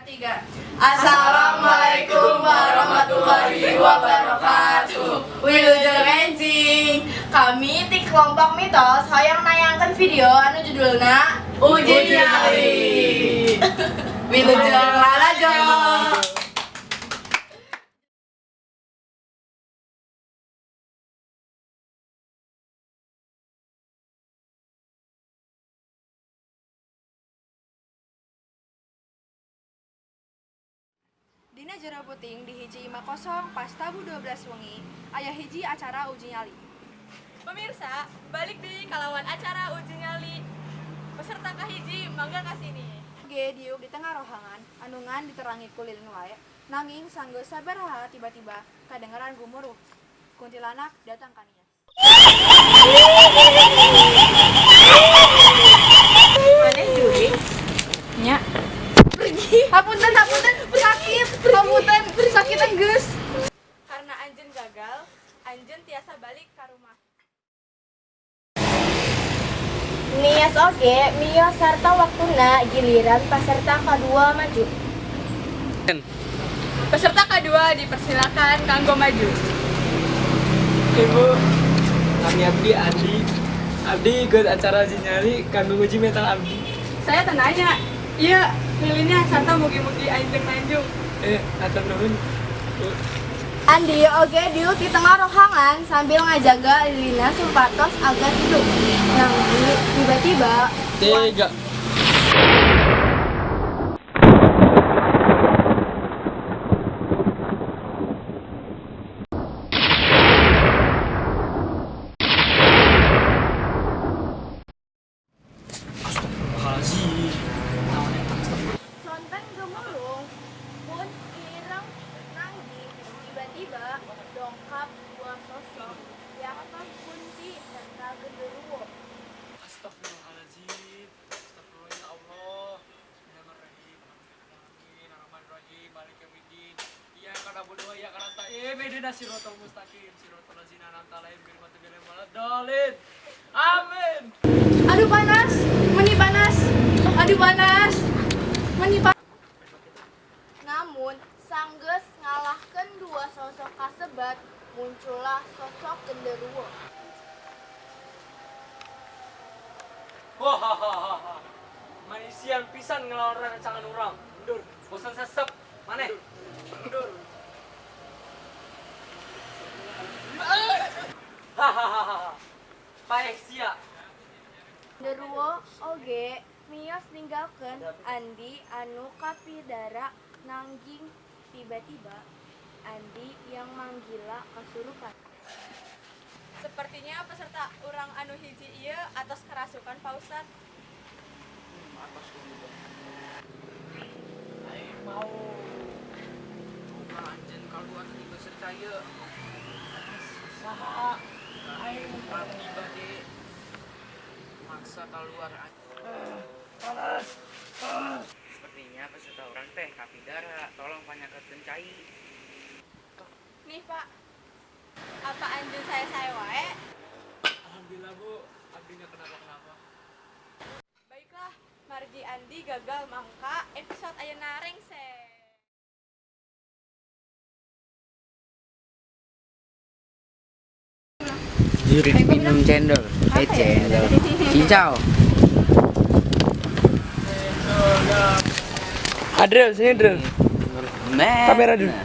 Tiga. Assalamualaikum warahmatullahi wabarakatuh. Wilujeng enjing. Kami ti kelompok mitos hoyong nayangkeun video anu judulna Uji Nyali. Wilujeng lalajo. Dina jero peuting di hiji imah kosong pas tabuh 12 wengi aya hiji acara uji nyali. Pemirsa, balik deui kalawan acara uji nyali. Peserta kahiji mangga ka sini. Ge diuk di tengah rohangan anu ngan diterangi ku lilin wae, nanging sanggeus sabaraha tiba-tiba kadengeran gumuruh. Kuntilanak datang ka Nias. Maneh jurig? Nya. Hapunten, hapunten, sakit, hapunten, sakit enggeus. Karena anjeun gagal, anjeun tiasa balik ka rumah. Nias oge mios sarta waktuna giliran peserta kadua maju. Peserta kedua dipersilakan kanggo maju. Ibu, kami Abdi Andi. Abdi ikut acara uji nyali kanggo nguji mental Abdi. Saya teu nanya. Iya, lilinnya sarta mugi-mugi anjeun manjung. Atur nuhun. Bu. Andi oge diuk di tengah rohangan sambil ngajaga lilina supados agar hidup. Nanging tiba-tiba Tiga. Astagfirullahaladzim. Naon eta? Sonten gemulung pun ireng nanging tiba-tiba dongkap dua sosok yaktos kunti serta genderuwo. Astagfirullahaladzim. Astagfirullah ya Allah. Bismillahirrahmanirrahim. Bismillahirrahmanirrahim. Maliki yaumiddin. Iyyaka na'budu wa iyyaka nasta'in. Ihdinas siratal mustaqim. Siratal ladzina an'amta 'alaihim ghairil maghdubi 'alaihim waladdallin. Amin. Aduh panas, meni panas. Aduh panas. Meni panas. Namun sanggeus ngalahkeun dua sosok kasebat, muncullah sosok genderuwo. Wah, Manisian pisan ngelawan rancangan urang. Mundur. Bosan sesep. Maneh. Mundur. Hahaha. Paeh sia. Genderuwo oge mios ninggalkeun Andi anu kapidara, nanging tiba-tiba Andi yang manggila kasurupan. Sepertinya peserta urang anu hiji ieu atos kerasukan, Pak Ustad. Aing mau. Bukan anjeun kaluar ti peserta ieu. Saha? Aing abdi bade maksa keluar. Panas. Sepertinya peserta urang teh kapidara, tolong panyakeun cai. Nih, Pak. Apa anjeun sae-sae wae? Alhamdulillah, Bu, abdi nggak kenapa-kenapa. Baiklah, margi Andi gagal mangka episode ayeuna rengse. Minum cendol, eh cendol, cincau. Adril, sini Adril. Kamera dulu.